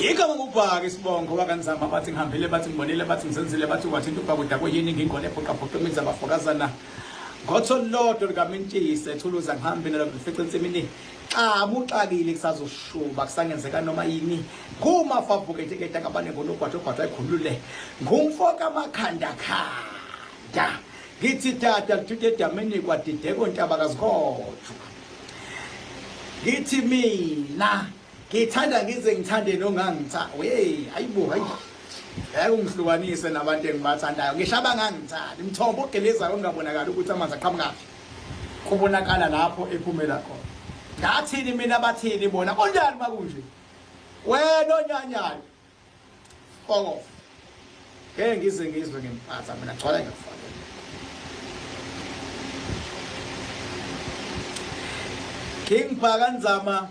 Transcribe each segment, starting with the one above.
Igama ngubhaka isibongo wakanzama bathi ngihambile bathi ngibonile bathi ngizenzile bathi wathinta ubhaka udakwe yini ngingone phoqa phoqa imizi abafokazana ngotho lodwa lukamintshise ethuluza ngihambe nalo ngifice ensimini xamu uxakile kusazoshuba kusangenzeka noma yini ngumafavuketekete akabane ngonogwaja ogwaja ekhulule ngumfo kamakhandakhanda ngithi tata lithuthe edameni kwadideko ntaba kazikhotshwa ngithi mina ngithanda ngize ngithande nongangitha wey hayibo hayi ngeke ungihlukanise nabantu engibathandayo ngisho abangangithandi mthombo ogelezayo ongabonakali ukuthi amanzi aqhamukaphi kubonakala lapho ephumela khona ngathini mina bathini bona kunjani makunje wena onyanyayo fuck off ngeke ngize ngizwe ngempatha mina gcwala ngiyakufakela King Bhaka Nzama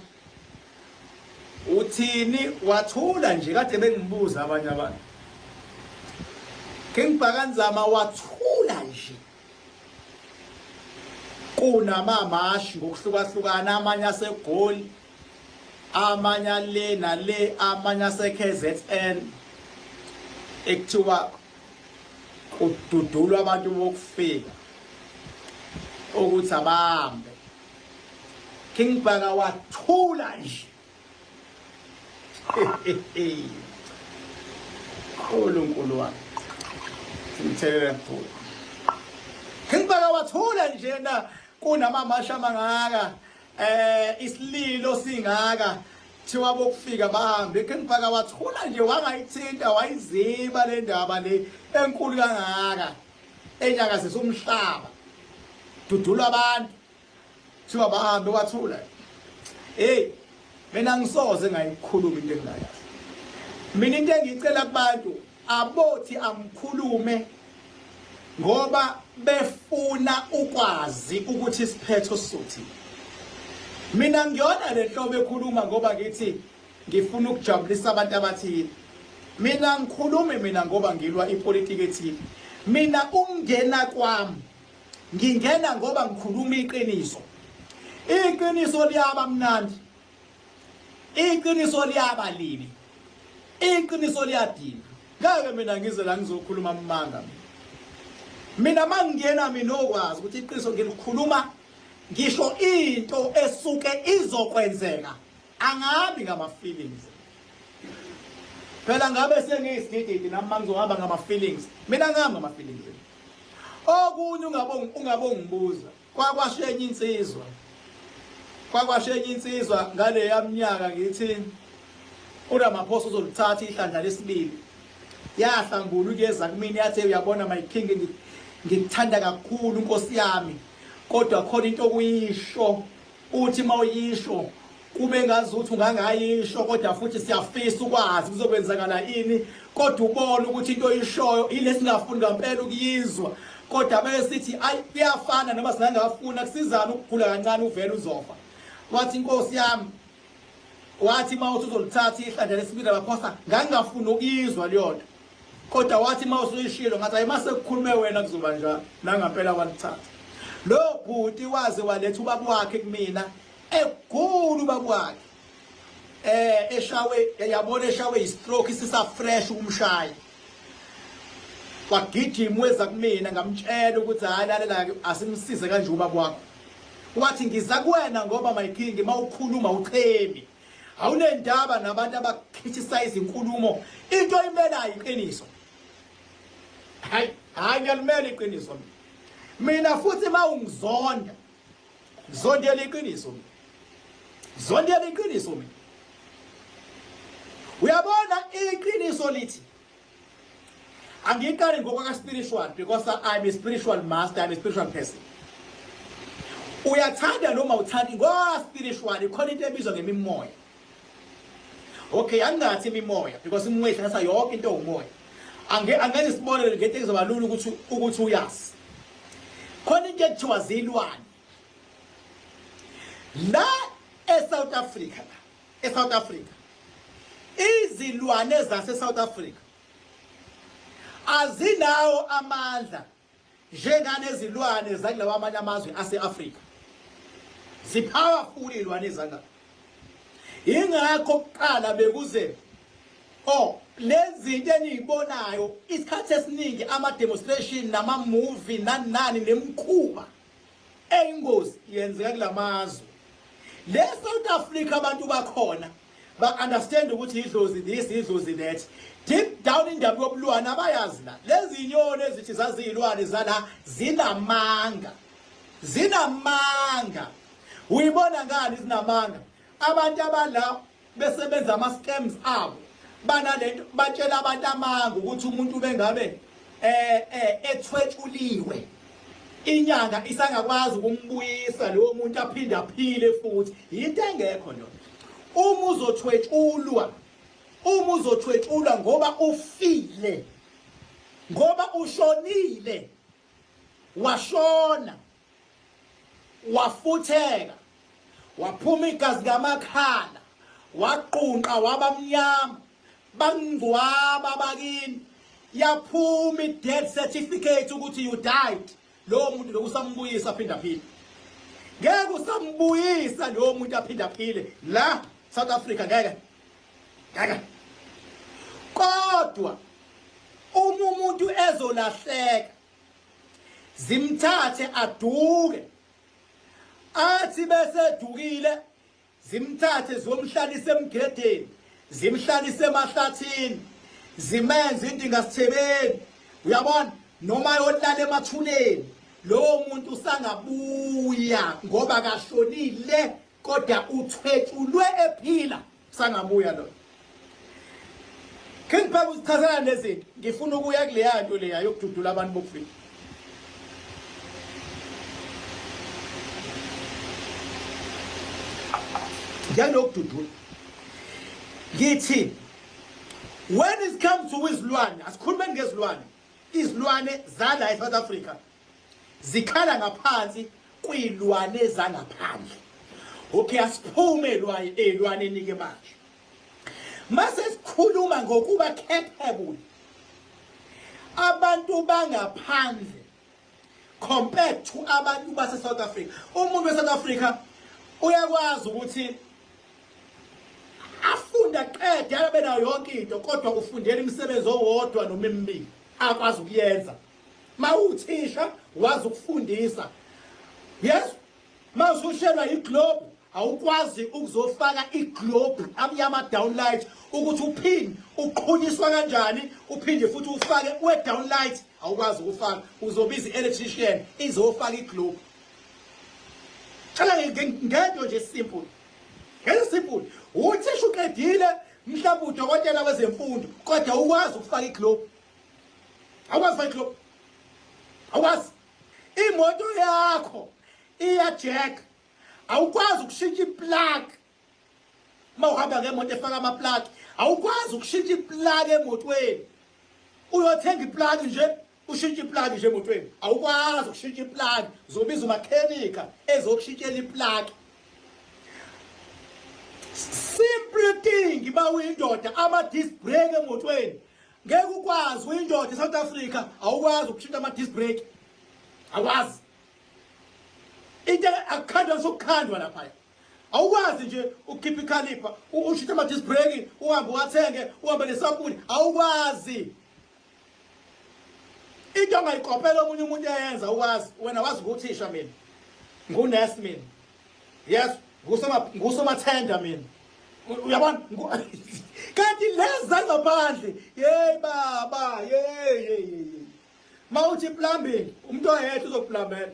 uthini wathula nje kade bengibuza abanye abantu King Bhaka Nzama wathula nje kunamamashi ngokuhlukahlukana amanye aseGoli amanye ale nale amanye ase-KZN ekuthiwa kududulwa abantu bokufika ukuthi abambe King Bhaka wathula nje uNkulunkulu wami simthelele mkhulu King Bhaka wathula nje na kunamamasha amangaka eh isililo singaka thiwa bokufika bahambe King Bhaka wathula nje wangayithinta wayiziba le ndaba le enkulu kangaka enyakazisa umhlaba dudula abantu Thiwa bahambe wathula. Hey, mina ngisoze ngayikhuluma into engingayazi. Mina into engiyicela kubantu abothi angikhulume ngoba befuna ukwazi ukuthi isiphetho sizothini. Mina ngiyona le nhlobo ekhuluma ngoba ngithi ngifuna ukujabulisa abantu abathile. Mina ngikhulume mina ngoba ngilwa ipolitiki ethile. Mina ukungena kwami Ngingena ngoba ngikhuluma iqiniso. Iqiniso liyaba mnandi. Iqiniso liyaba libi. Iqiniso liyadina. Ngeke mina ngize la ngizokhuluma amanga mina. Mina mangingena mina okwazi ukuthi iqiniso ngilikhuluma ngisho into esuke izokwenzeka angabi ngama feelings. Phela ngabe sengiyisigididi nami mangizohamba ngama feelings. Mina ngihamba ngama feelings. Okunye ungabongibuza kwakwasho enye insizwa kwakwasho enye insizwa ngaleya minyaka ngithi uRamaphosa uzolithatha ihlandla lesibili yahlambula ukuyeza kumina yathi uyabona my king ngikuthanda kakhulu nkosi yami kodwa khona into okuyisho uthi mawuyisho kube ngazuthi ungangayisho kodwa futhi siyafisa ukwazi kuzokwenzakala ini kodwa ubone ukuthi into oyishoyo ile singafuni ngampela ukuyizwa kodwa bese sithi ayi kuyafana noma singangafuna kusizana ukugula kancane uvele uzofa wathi inkosi yami wathi uma uthi uzolithatha ihlandla lesibili abaphosa ngangingafuni ukuyizwa leyo nto kodwa wathi uma usuyishilo ngathi ayi mase kukhulume wena kuzoba njalo nangampela walithatha lo bhuti waze waletha ubaba wakhe kumina egula ubaba wakhe eh eshawe yabona eshawe istroke isisa fresh ukumshaya wagijima weza kumina ngamtshela ukuthi hayi lalela ke asimsize kanje ubaba wakho wathi ngiza kuwena ngoba my king mawukhuluma uchemi awunendaba nabantu abakhithisa izinkulumo into imelayo iqiniso hayi hayi ngiyalimela iqiniso mina futhi mawungizonda Zondela iqiniso mina. Zondela iqiniso mina. Uyabona iqiniso lithi angiqali ngokwaka spiritual because I'm a spiritual master, I'm a spiritual person. Uyathanda noma uthandi ngoba spiritual ikhona into ebizwa ngemimoya. Okay, angingathi imimoya because imimoya ihlanganisa yonke into umoya. Ange angenze isibonelo ngento ezoba lula ukuthi uyazi. Khona into ekuthiwa zilwane. La eSouth Africa la, eSouth Africa. Izilwane zase South Africa azinawo amandla njenganezilwane zakulawa amanye amazwe ase-Afrika. Zipowerful izilwane ezangapha. Ingakho kuqala bekuze Oh, lezi zinto enizibonayo isikhathi esiningi ama demonstration nama movie nani nani nemkhuba eyingozi yenzeka kulamazwe. Le South Africa abantu bakhona ba understand ukuthi idlozi this, idlozi that. Deep down indaba yobulwane abayazi la. Lezi inyoni ezithi zaziyilwane zala zinamanga. Zinamanga. Uyibona ngani zinamanga? Abantu abala besebenza ama scams abo banalento, batshela abantu amanga ukuthi umuntu bengabe ethwetshuliwe inyanga isangakwazi ukumbuyisa lowo muntu aphinde aphile futhi. Into engekho lo. Uma uzothwetshulwa ngoba ufile, ngoba ushonile, washona, wafutheka, waphuma igazi ngamakhala, waqunqa waba mnyama, bangcwaba bakini, yaphuma i-death certificate ukuthi you died, lowo muntu lokusambuyisa aphinda aphile? Ngeke usambuyisa lowo muntu aphinda aphile la South Africa, ngeke, ngeke. Kodwa uma umuntu ezolahleka, zimthathe aduke, athi bese edukile zimthathe ziyomhlalisa emgedeni, zimhlalise emahlathini, zimenze into ingasithebeni, uyabona, noma yolala emathuneni, lowo muntu usangabuya ngoba kashonile kodwa uthwetshulwe ephila, sangabuya lo. King Phebe usichazela nezinto. Ngifuna ukuya kuleya nto leya yokududula abantu bokufika. Njenokududula, ngithi when it comes to izilwane, asikhulumeni ngezilwane. Izilwane zala eSouth Africa zikhala ngaphansi kwilwane zangaphandle. Okay, asiphume elwaneni ke manje. Mase sikhuluma ngokuba capable abantu bangaphandle compared to abantu base South Africa, umuntu we South Africa uyakwazi ukuthi afunde aqede abe nayo yonke into, kodwa ufundela imisebenzi owodwa noma emibili akwazi ukuyenza. Mawuthisha wazi ukufundisa, yes. Mawusushelwa iglobe, awukwazi ukuzofaka iglobe amnyama downlight, ukuthi uphinde uqhunyiswa kanjani, uphinde futhi ufake we downlight, awukwazi ukufaka. Uzobiza i-electrician izofaka iglobe. Cela ngento nje simple, ngento simple. Uthisha uqedile, mhlawumbe udokotela wezemfundo, kodwa ukwazi ukufaka iglobe, awukwazi ukufaka iglobe, awukwazi. Imoto yakho iyajack, awukwazi ukushintsha iplug. Uma uhamba ngemoto efaka ama-plug, awukwazi ukushintsha iplug emotweni. Uyothenga iplug nje, ushintshe iplug nje emotweni, awukwazi ukushintsha iplug. Uzobiza umakhenika ezokushintshela iplug. Simple thing. Ba uyindoda, ama-disc brake emotweni ngeke ukwazi. Uyindoda eSouth Africa, awukwazi ukushintsha ama-disc brake, awukwazi. Into akukhandwa sokukhandwa laphaya, awukwazi nje ukukhipha icaliper ushintshe ama-disc brake, uhambe uwathenge, uhambe nesampuli, awukwazi. Into ongayikopela omunye umuntu eyenza, ukwazi wena wazi ukuthisha, mina ngunesi, mina yes, ngusomathenda mina, uyabona. Kanti lezi zangaphandle, hey baba, hey hey hey, mawuthi plumbing, umuntu oyedwa uzokuplambela.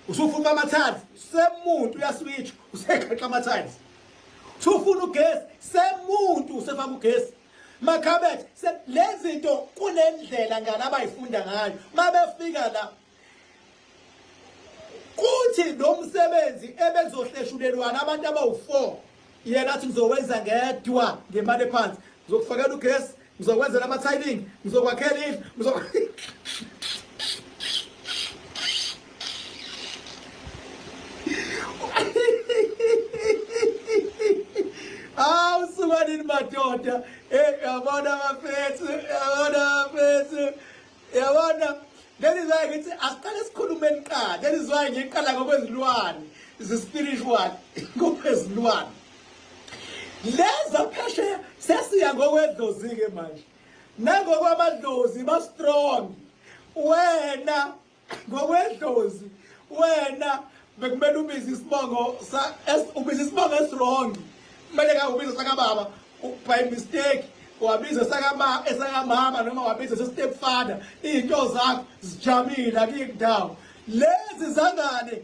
Usufuna ama-tiles, semuntu uyaswitch, usekhaxa ama-tiles. Usufuna ugesi, semuntu usefaka ugesi. Makhabethe, lezi zinto kunendlela ngala abayifunda ngayo. Mabefika la, kuthi lo msebenzi ebekuzohleshulelwana abantu abawu-4, yena athi ngizowenza ngedwa ngemali ephansi, ngizokufakela ugesi, ngizokwenzela ama-tiling, ngizokwakhela indlu, ngizo Hawu, suka nini madoda. Eh, yabona bafethu, yabona bafethu. Yabona, that is why ngithi asiqale sikhulume niqala. That is why ngiqala ngokwezilwane, zi-spiritual ngokwezilwane. Leza phesheya sesiya Sengiya ngokwedlozi-ke manje. Nangokwamadlozi ba-strong. Wena ngokwedlozi wena bekumele ubize isibongo sa ubize isibongo esirong. Kumele ka ubize sakababa by mistake wabiza sakama esakamama noma wabiza se-step father. Izinto zakho zijamile akuyiki ndawo. Lezi zangane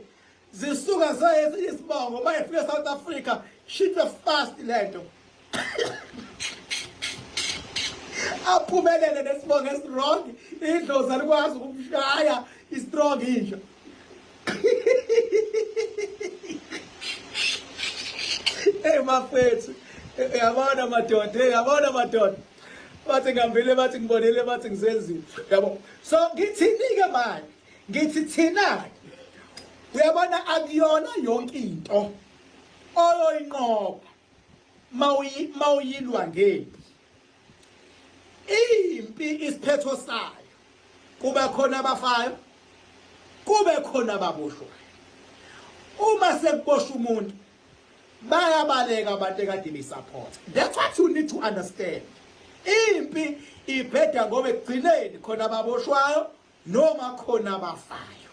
zisuka zaye esinye isibongo bayefika eSouth Africa shitwe fast lento. Aphumelele nesibongo esirong, idlozi alikwazi ukumshaya, i-strong inja. Hey mafethu, yabona madoda, hey yabona madoda. Bathi ngihambile, bathi ngibonile, bathi ngisenzile. Yabo. So ngithini-ke manje? Ngithi thina uyabona akuyona yonke into oyoyinqoba mawuyilwa ngempi. Impi isiphetho sayo kuba khona abafayo, kube khona ababoshwayo. Uma sekuboshwa umuntu bayabaleka abantu ekade besupport. That's what you need to understand. Impi ibheda ngoba ekugcineni khona ababoshwayo noma khona abafayo.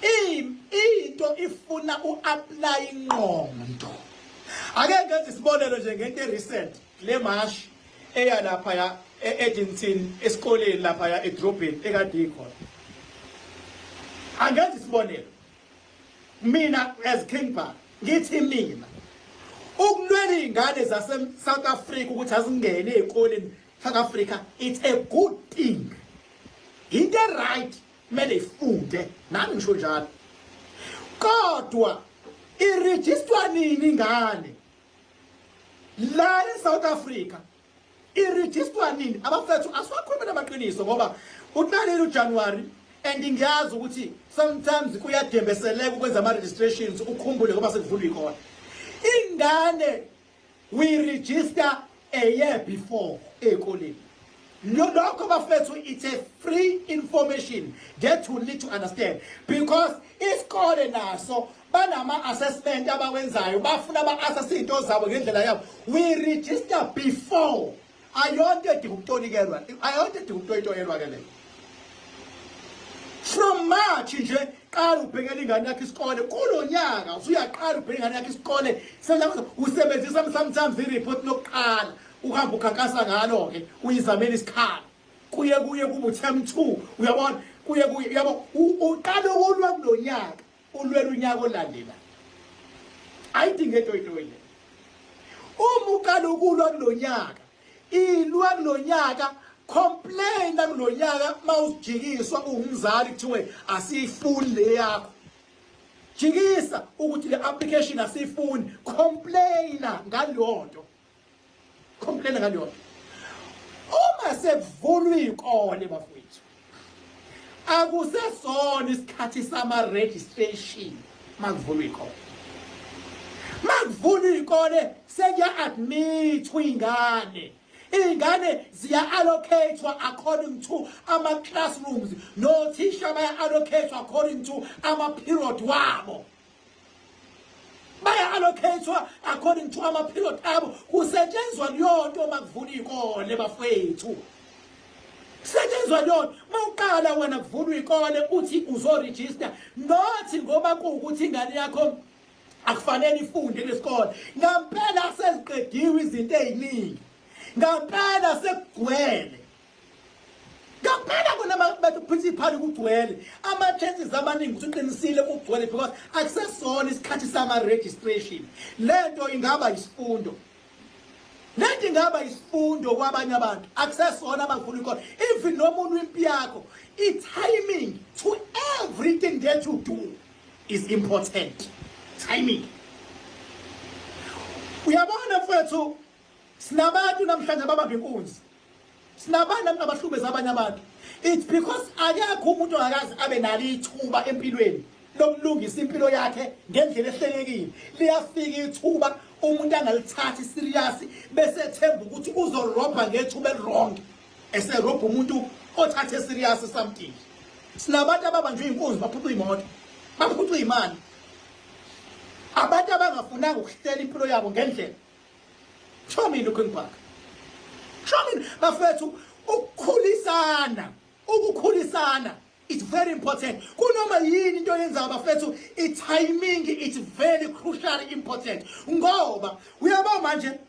Into ifuna u-apply ingqondo. Ake ngenze isibonelo nje ngento recent le march eya lapha ya e-Addington esikoleni lapha ya edrobheni ekade ikhona. Angenza isibonelo mina as King Bhaka, ngithi mina ukulwela iy'ngane zase-South Africa ukuthi azingene ey'koleni South Africa, it's a good thing, into right, kumele ifunde, nami ngisho njalo. Kodwa irejistwa nini ingane la e-South Africa? Irejistwa nini? Abafethu, asiwakhulume namaqiniso ngoba uqalile uJanuary and ngiyazi ukuthi sometimes kuyadembeseleka ukwenza ama-registrations, ukhumbule ngoba sekuvulwa ikole. Ingane we register a year before ey'koleni. Lokho bafethu, it's a free information that you need to understand, because isikole naso banama-assessment abawenzayo, bafuna ba-assess iy'nto zabo ngendlela yabo. We register before. Ayonto edinga ukutolikelwa, ayonto edinga ukutoyitoyelwa ke leyo. From March nje qala ubhekela ingane yakho isikole kulo nyaka, usuyaqala ubheka ingane yakho isikole, usebenzisa sometimes i-report lokuqala, uhamba ukhankasa ngalo-ke, uyizamela isikhala, kuye kuye kube u-term 2, uyabona, kuye kuye, yabo, uqala ukulwa kulo nyaka, ulwela unyaka olandela. Ayidinge etoyitoyi le. Uma uqala ukulwa kulo nyaka, ilwa kulo nyaka, complain kulo nyaka. Mawujikiswa ungumzali kuthiwe asiyifuni le yakho, jikisa ukuthi le application asiyifuni, complaina ngaleyo nto, complain ngaleyo nto. Uma sekuvulwa iy'kole bafowethu, akusesona isikhathi sama-registration. Makuvulwa iy'kole, makuvulwa iy'kole sekuya-admithwa iy'ngane, iy'ngane ziya-allocatwa according to ama-classrooms, nothisha baya-allocatwa according to ama-period wabo, baya-allocatwa according to ama-period abo. Kusetshenzwa leyo nto makuvulwa iy'kole bafowethu, kusetshenzwa leyo nto. Mawuqala wena kuvulwa iy'kole uthi uzorejista, not ngoba kuwukuthi ingane yakho akufanele ifunde kulesikole, ngampela seziqediwe izinto ey'ningi, ngampela sekugcwele, ngampela kona bathi principal kugcwele, ama-chances amaningi ukuthi uqinisile kugcwele, because akusesona isikhathi sama-registration. Lento ingaba isifundo, lento ingaba isifundo kwabanye abantu. Akusesona abakhulu ikhona, even noma ulwa impi yakho, i-timing to everything that you do is important, timing. Uyabona mfethu, sinabantu namhlanje ababamba inkunzi, sinabantu abahlubeza abanye abantu. It's because akekho umuntu ongakaze abe nalo ithuba empilweni lokulungisa impilo yakhe ngendlela ehlelekile. Liyafika ithuba umuntu angalithathi serious, bese ethemba ukuthi uzorobha ngethuba eliwrong, eserobha umuntu othathe serious something. Sinabantu ababanjwe inkunzi, baphucwa imoto, baphucwa imali, abantu abangafunanga ukuhlela impilo yabo ngendlela. Kusho mina uKing Bhaka. Kusho mina bafethu, ukukhulisana, ukukhulisana, it's very important. Kunoma yini into oyenzayo bafethu, i-timing, it's very crucial, important, ngoba uyabo manje,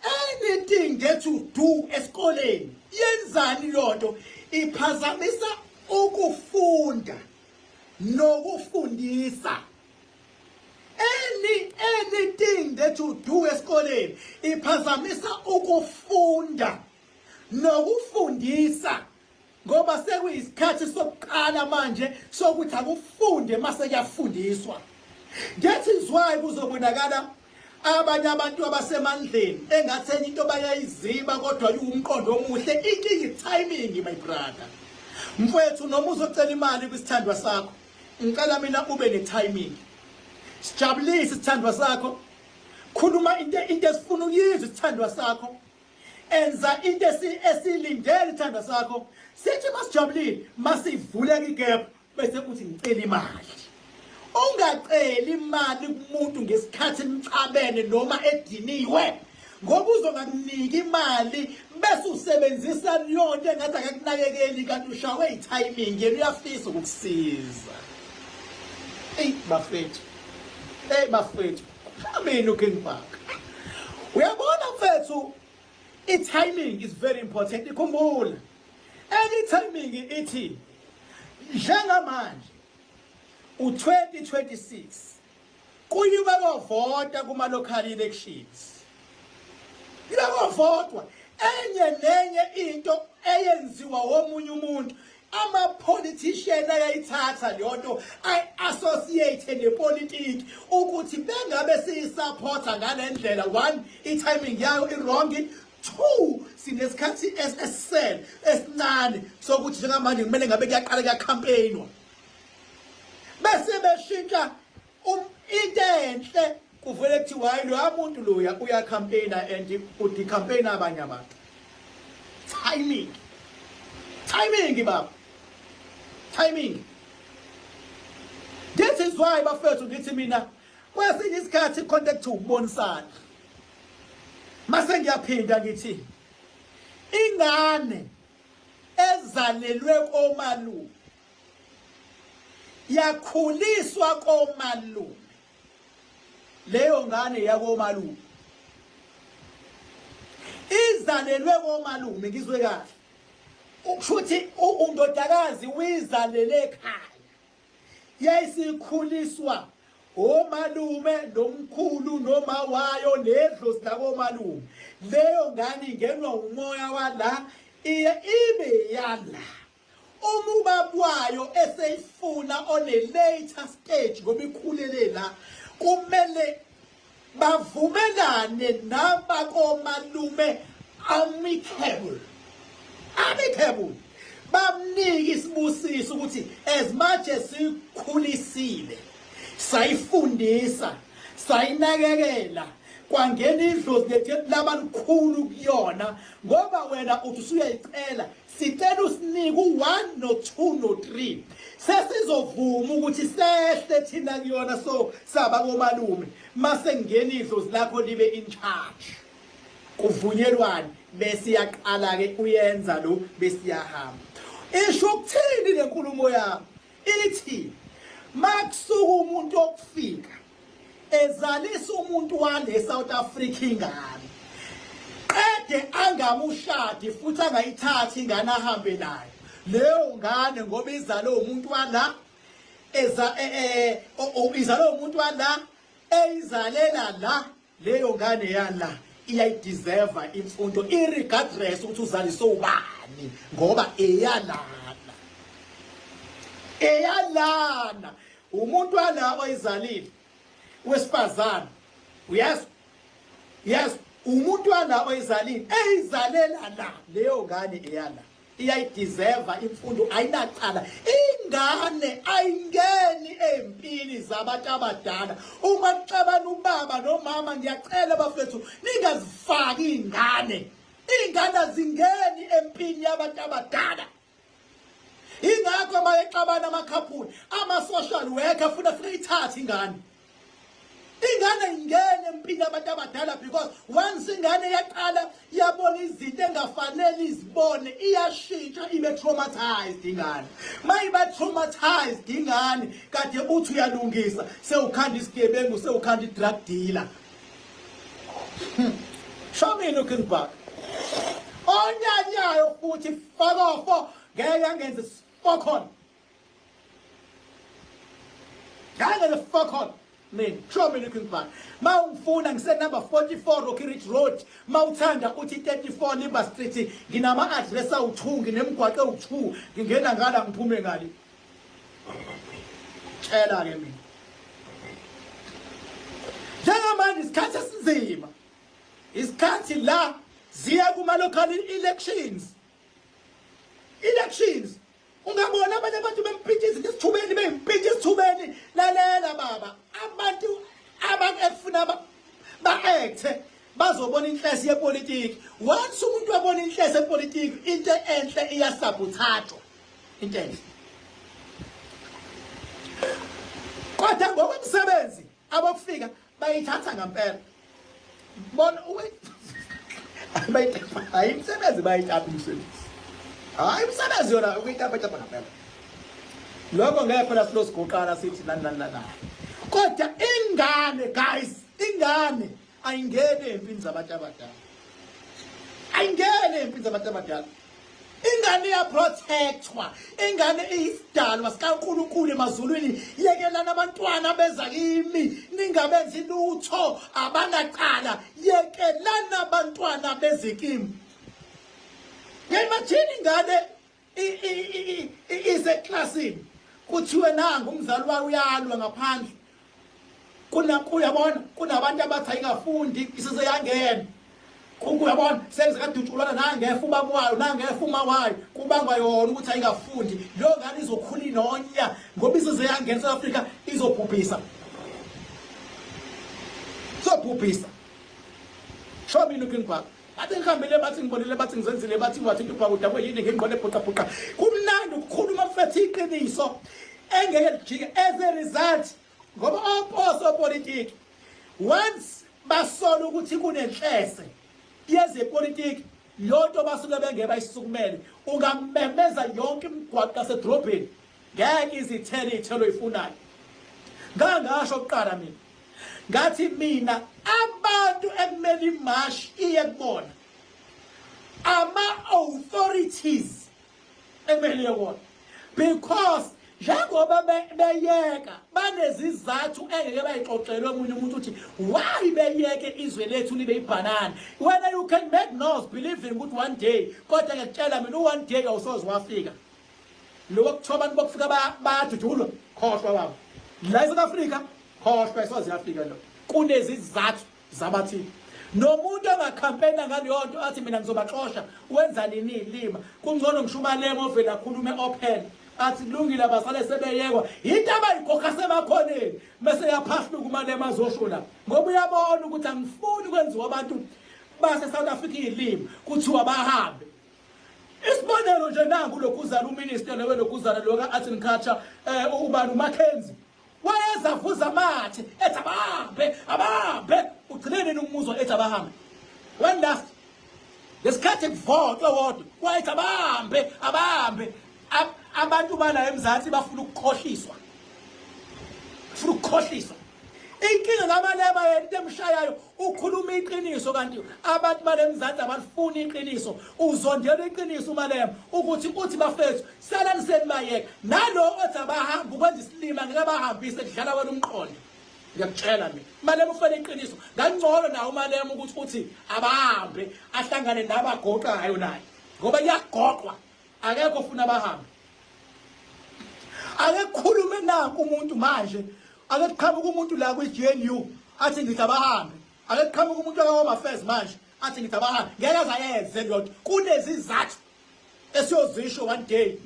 anything that you do esikoleni, yenzani lonto iphazamisa ukufunda nokufundisa. Anything that you do esikoleni iphazamisa ukufunda nokufundisa, ngoba sekuyisikhathi sokuqala manje sokuthi akufunde mase kuyafundiswa. That is why kuzobonakala abanye abantu abasemandleni engathi enye into bayayiziba, kodwa iwumqondo omuhle. Inkinga i-timing, my brother. Mfowethu, noma uzocela imali kwisithandwa sakho, ngicela mina ube ne-timing. Sijabulise isithandwa sakho, khuluma into esifuna ukuyizwa isithandwa sakho, enza into esilindele isithandwa sakho. Sithi masijabulile, masivuleka igap, bese uthi, "Ngicela imali." Ungaceli imali kumuntu ngesikhathi nicabene noma ediniwe, ngoba uzongakuniki imali bese usebenzisa leyonto engathi akakunakekeli, kanti ushawe i-timing, yena uyafisa ukukusiza. Eyi bafethu, eyi bafethu, mina uKing Bhaka, uyabona mfethu, i-timing is very important. Ikhumbula enye i-timing ithi njengamanje u-2026 kuyiwe kovota kuma-local elections, kuyiwe kovotwa. Enye nenye into eyenziwa womunye umuntu, ama-politician ayayithatha leyo nto, ayi-associate nepolitiki, ukuthi bengabe siyisupporta ngale ndlela. One, i-timing yayo i-wrong. Two, sinesikhathi esisele esincane sokuthi njengamanje kumele ngabe kuyaqala kuyacampaignwa, bese beshintsha into enhle, kuvele kuthiwa, "Hayi, loya muntu loya uyacampaigna and udecampaigna abanye abantu." Timing, timing baba, timing. This is why bafethu ngithi mina kwesinye isikhathi contact ukubonisana. Mase ngiyaphinda ngithi ingane ezalelwe komalume, yakhuliswa komalume, leyo ngane yakomalume izalelwe komalume. Ngizwe kahle, ukusho ukuthi undodakazi uyizalele ekhaya, yayisikhuliswa omalume nomkhulu noma wayo nedlozi lakomalume. Leyo ngane ingenwa umoya wala, iye ibe yala. Uma ubaba wayo eseyifuna on a later stage, ngoba ikhulele la, kumele bavumelane nabakomalume amicable, amicable, bamnike isibusiso ukuthi as much as sikhulisile, sayifundisa, sayinakekela, kwangena idlozi lethu laba likhulu kuyona, ngoba wena uthi usuyayicela, sicela usinike u-1 no-2 no-3, sesizovuma ukuthi sehle thina kuyona. So saba komalume, mase kungena idlozi lakho libe in charge, kuvunyelwane, bese iyaqala ke uyenza lo, bese iyahamba. Isho ukuthini le nkulumo yami? Ithi makusuka umuntu okufika ezalisa umuntu wale South Africa ingane, qede angamushadi futhi angayithathi ingane ahambe nayo leyo ngane, ngoba izalwe umuntu wala, eza izalwe umuntu wala, eyizalela la, leyo ngane yala iyayideserve imfundo irregardless ukuthi uzaliswe ubani, ngoba eyalana, eyalana, umuntu wala oyizalile wesifazane. Uyazi, yes, umuntu wala oyizalile, eyizalela la, leyo ngane eyala iyayideserve imfundo, ayinacala. Ingane ayingeni empini zabantu abadala. Uma kuxabana ubaba nomama, ngiyacela bafethu, ningazifaki ingane. Ingane azingeni empini yabantu abadala. Ingakho uma exabana amakhaphuli, ama-social worker afuna ithathe ingane. Ingane ingene empini abantu abadala because once ingane yaqala yabona izinto engafanele izibone, iyashintsha ibe traumatized ingane. Mayiba traumatized ingane, kade uthi uyalungisa, sewukhanda isigebengu, sewukhanda i-drug dealer. Show me looking back. Onyanyayo futhi fakofo ngeke angenze spokhona. Ngeke ngenze spokhona. Mina, show me looking back. Ma ungifuna ngise number 44 Rocky Ridge Road. Ma uthanda uthi 34 Limber Street, nginama address awu2, nginemigwaqo ewu2, ngingena ngala ngiphume ngale. Tshela ke mina. Njengamanje isikhathi esinzima. Isikhathi la ziya kuma local elections. Elections. Ungabona abanye abantu bempintsha izinto esithubeni, beyimpintsha esithubeni. Lalela baba, abantu abafuna ba-acte bazobona inhlesi yepolitiki. Once umuntu wabona inhlesi yepolitiki, into enhle iyasabothathwa. Into enhle. Kodwa ngokomsebenzi abokufika bayithatha ngempela. Bona bayithatha, hayi imisebenzi bayithatha imisebenzi. Hayi imisebenzi yona ukuyitapa tapa ngempela. Lokho ngeke phela silosigoqana sithi nani nani nani. Kodwa ingane guys, ingane ayingene empini zabantu abadala. Ayingene empini zabantu abadala. Ingane iyaprotectwa, ingane iyisidalwa sikaNkulunkulu emazulwini. Yekelani abantwana beza kimi, ningabenzi lutho, abanacala. Yekelani abantwana beze kimi. Imagine ingane iseklasini, kuthiwe nangu umzali wayo uyalwa ngaphandle. Uyabona kunabantu abathi ayingafundi isise yangena. Uyabona sekuze nangefa ubaba wayo nangefa uma wayo, kubangwa yona ukuthi ayingafundi. Leyo ngane izokhula inonya ngoba isize yangena South Africa, izobhubhisa. Izobhubhisa. Show me looking back. Bathi ngihambile, bathi ngibonile, bathi ngizenzile, bathi wathi into ubhakuda kweyini ngingqone bhuqa bhuqa. Kumnandi ukukhuluma mfethu iqiniso engeke lijike as a result, ngoba osopolitiki once basola ukuthi kunenhlese yezepolitiki, lonto basuke bengeke bayisukumele. Ungamemeza yonke imigwaqo yasedrobheni, ngeke izithele iy'thelo oyifunayo. Ngangasho kuqala mina, ngathi mina abantu ekumele imashi iye kubona ama-authorities ekumele iye kubona, because njengoba beyeka banezizathu engeke bayixoxele omunye umuntu ukuthi why beyeke izwe lethu libe ibhanana. Wena you can make noise believing ukuthi one day, kodwa ngiyakutshela mina, u-one day awusoze wafika. Lokho kuthiwa abantu bokufika bayadudulwa, khohlwa baba. La eSouth Africa, khohlwa, isoze yafika lo. Kunezizathu zabathile. Nomuntu ongakhampeyina ngaleyo nto athi mina ngizobaxosha, wenza nini ilima? Kungcono ngisho uMalema ovele akhulume open athi kulungile abasale sebeyekwa. Into abayikhokha semakhoneni bese yaphahluka uMalema azosho la, ngoba uyabona ukuthi angifuni kwenziwa abantu base South Africa ilimi kuthiwa bahambe. Isibonelo nje, nangu lokhuzana uminister lewe lokhuzana lo ka-Art and Culture, ubani, uMackenzie, wayezavuza amathe ethi abahambe, abahambe. Ugcine nini ukumuzwa ethi abahambe? When last ngesikhathi kuvotwe wodwa wayethi abahambe, abahambe. Abantu bala eMzansi bafuna ukukhohliswa, funa ukukhohliswa. Inkinga ngaMalema yena, into emshayayo ukhuluma iqiniso, kanti abantu bale Mzansi abalifuni iqiniso. Uzondela iqiniso uMalema ukuthi uthi bafethu salani senibayeka. Nalo othi abahamba ukwenza isilima, ngeke bahambise, kudlala wena umqondo. Ngiyakutshela mina, Malema ufele iqiniso. Ngangcono nawo uMalema ukuthi uthi abahambe, ahlangane nabagoqayo naye, ngoba kuyagoqwa, akekho ofuna abahambe. Ake kukhulume nanku umuntu manje, ake kuqhamuka umuntu la kwi-GNU athi ngithi abahambe. Ake kuqhamuka umuntu waka-Home Affairs manje athi ngithi abahambe. Ngeke azayenze leyo nto. Kunezizathu esiyozisho one day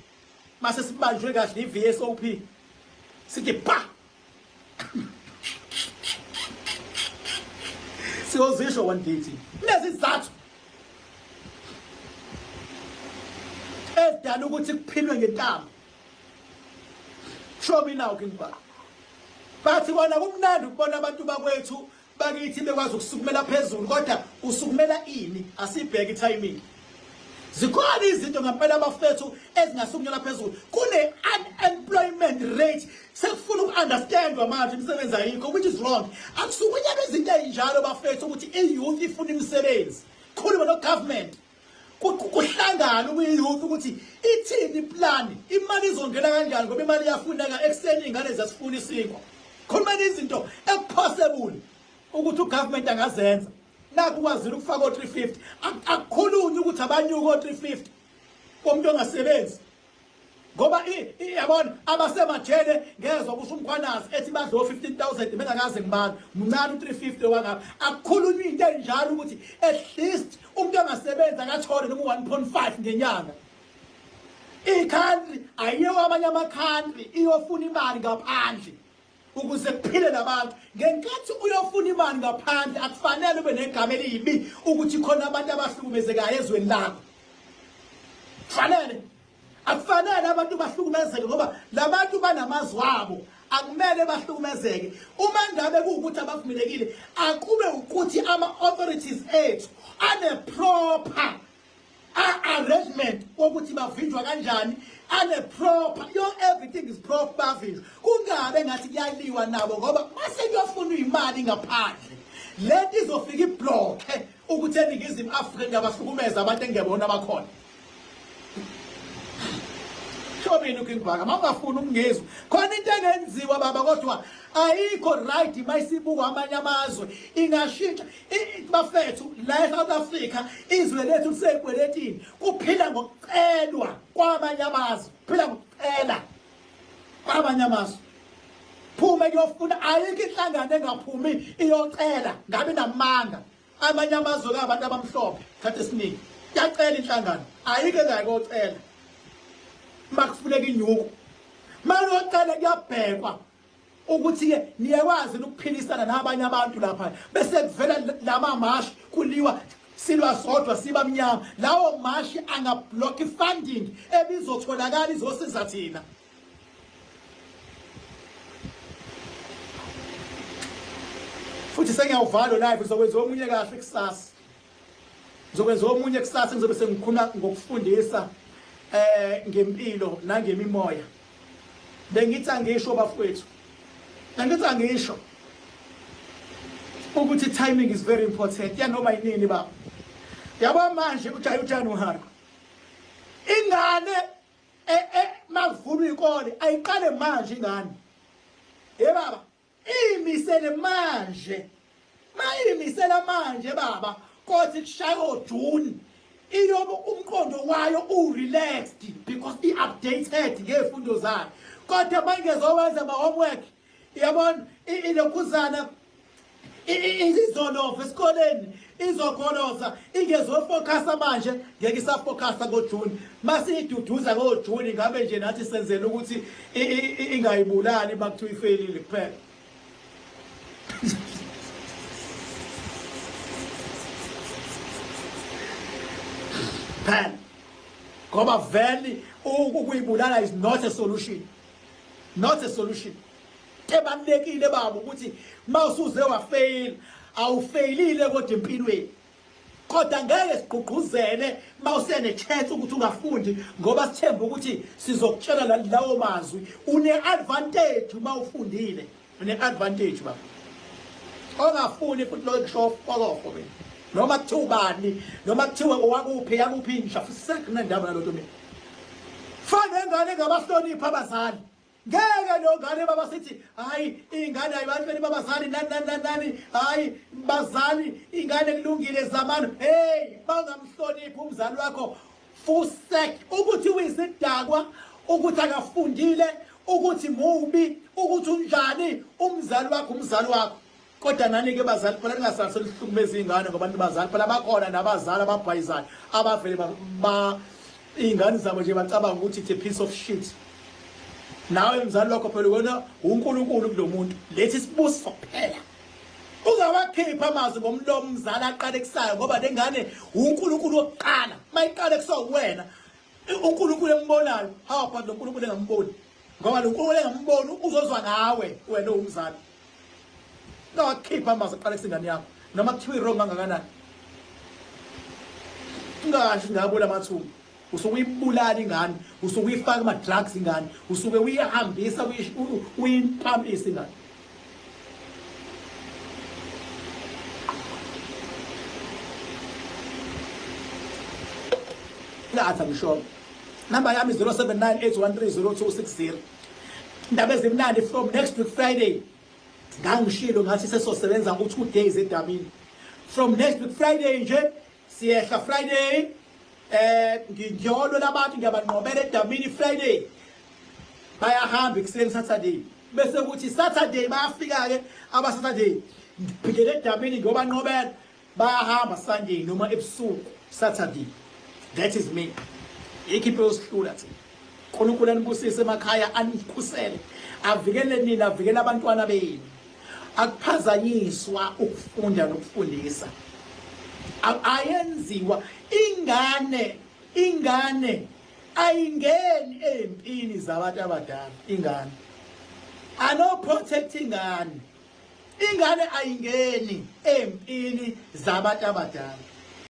mase sibanjwe kahle i-VSOP, sithi ba siyozisho one day thina kunezizathu ezidala ukuthi kuphilwe ngentambo. Show me now, King Bhaka. Bathi kona kumnandi ukubona abantu bakwethu bakithi bekwazi ukusukumela phezulu, kodwa usukumela ini? Asibheke i-timing. Zikhona izinto ngempela abafethu ezingasukunyelwa phezulu. Kune unemployment rate, sekufuna uku-understandwa manje, imisebenzi ayikho, which is wrong. Akusukunyelwa izinto ey'njalo bafethu ukuthi i-youth ifuna imisebenzi. Khuluma no-government, kuhlangana ukuyi-youth ukuthi ithini iplani, imali izongena kanjani, ngoba imali iyafuneka ekuseni, iy'ngane ziyasifuna isinkwa. Khulumeni izinto ekupossible ukuthi ugovernment angazenza. Nakho ukwazile ukufaka o-350, akukhulunywa ukuthi abanyuke o-350 komuntu ongasebenzi, ngoba yabona abasemajele ngezwa kusho uMkhwanazi ethi badla o-15 000 bengakaze ngibala mncane u-350 wangapha. Akukhulunywa into enjalo ukuthi at least umuntu ongasebenzi akathole noma u-1.5 ngenyanga. I-country ayiyo kwamanye ama-country iyofuna imali ngaphandle ukuze kuphile nabantu. Ngenkathi uyofuna imali ngaphandle, akufanele ube negama elibi ukuthi khona abantu abahlukumezekayo ezweni lakho. Kufanele, akufanele abantu bahlukumezeke, ngoba labantu banamazwi abo, akumele bahlukumezeke. Uma ngabe kuwukuthi abavumelekile, akube ukuthi ama-authorities ethu ane-proper arrangement wokuthi bavinjwa kanjani, ane proper yo, everything is proper, bavinjwa, kungabe ngathi kuyaliwa nabo, ngoba mase kuyofuna imali ngaphandle, lento izofika iblocke ukuthi eNingizimu Afrika ngiyabahlukumeza abantu engebona abakhona. Shobini uKing Bhaka, mawungafuni ukungizwa, khona into engenziwa baba, kodwa ayikho right mayisibukwa amanye amazwe, ingashintsha bafethu. La eSouth Africa, izwe lethu liseyikweletini, kuphila ngokucelwa kwamanye amazwe, kuphila ngokucela kwamanye amazwe. Phume kuyofuna, ayikho inhlangano engaphumi iyocela, ngabe namanga. Amanye amazwe kabantu abamhlophe khathi esiningi kuyacela, inhlangano ayikho engayikocela makufuneka inyuku. Malocela kuyabhekwa ukuthi-ke niyakwazi ukuphilisana nabanye abantu lapha, bese kuvela lama mashi, kuliwa, silwa sodwa siba mnyama. Lawo mashi angablock i-funding ebizotholakala izosiza thina. Futhi sengiyawuvala live, ngizokwenza omunye kahle kusasa, ngizokwenza omunye kusasa, ngizobe sengikhuluma ngokufundisa ngempilo nangemimoya. Bengithi angisho bafowethu, bengithi angisho ukuthi timing is very important yanoma yinini baba. Yabo manje ujayi uJanuary, ingane makuvulwa ikole ayiqale manje ingane, ye baba, iyimisele manje. Mayimisela manje baba, kothi kushaya oJune iyobe umqondo wayo u-relaxed because i-updated ngey'fundo zayo. Kodwa mayingezowenza ama-homework, yabona, ilokhuzana izolova esikoleni, izogoloza, ingezofocusa manje, ngeke isafocusa ngoJune. Masiyiduduza ngoJune, ngabe nje nathi senzela ukuthi ingayibulali makuthiwa ifeyilile kuphela phela, ngoba vele ukuyibulala is not a solution, not a solution. Ebalulekile baba ukuthi mawusuze wafail, awufeyilile kodwa empilweni, kodwa ngeke sigqugquzele mawusene chance ukuthi ungafundi, ngoba sithemba ukuthi sizokutshela lawo mazwi. Une advantage uma ufundile, une advantage baba. Ongafuni futhi lokho kusho fokofo mina, noma kuthiwa ubani, noma kuthiwe owakuphi yakuphi, inja fusekunendaba nalonto mina. Fana nengane engabahloniphi abazali, ngeke lo ngane baba sithi hayi, ingane ayibahloniphi abazali, nani nani nani nani, hayi bazali, ingane kulungile zamani. Hey, bangamhloniphi umzali wakho, fusek ukuthi uyisidakwa, ukuthi akafundile, ukuthi mubi, ukuthi unjani, umzali wakho umzali wakho. Kodwa nani-ke bazali phela, ningasali selihlukumeza iy'ngane, ngoba nibazali phela. Bakhona nabazali ababhayizayo, abavele ba iy'ngane zabo nje bacabanga ukuthi it's a piece of shit. Nawe mzali wakho phela wena uNkulunkulu kulo muntu, lethi isibusiso kuphela. Ungawakhipha amazwi ngomlomo umzali aqale kusayo, ngoba lengane uNkulunkulu wokuqala mayiqale kusawo wena, uNkulunkulu embonayo. How about lo Nkulunkulu engamboni? Ngoba lo Nkulunkulu engamboni uzozwa ngawe wena owumzali. Ungawakhipha amazwi aqalekisa ingane yakho noma kuthiwa i-wrong kangakanani. Ungasho ngabula amathumbu. Usuke uyibulala ingane, usuke uyifaka ama-drugs ingane, usuke uyihambisa uyimpampisa ingane. Ngathi angisho. Number yami 0798130260. Indaba ezimnandi from next week Friday. Ngangishilo ngathi sesosebenza u2 days edamini. From next week Friday nje siyehla Friday ngiyolwa labantu ngiyabanqobela edamini Friday. Bayahamba ekuseni Saturday. Bese kuthi Saturday bayafika ke aba Saturday. Ngiphindele edamini ngiyobanqobela. Bayahamba Sunday noma ebusuku Saturday. That is me. Ikhiphe yosihlula thina. uNkulunkulu anibusise emakhaya anikhusele. Avikele nina avikele abantwana benu. Akuphazanyiswa ukufunda nokufundisa. Ayenziwa ingane ingane ayingeni empini zabantu abadala ingane. Ano protect ingane. Ingane ayingeni empini zabantu abadala.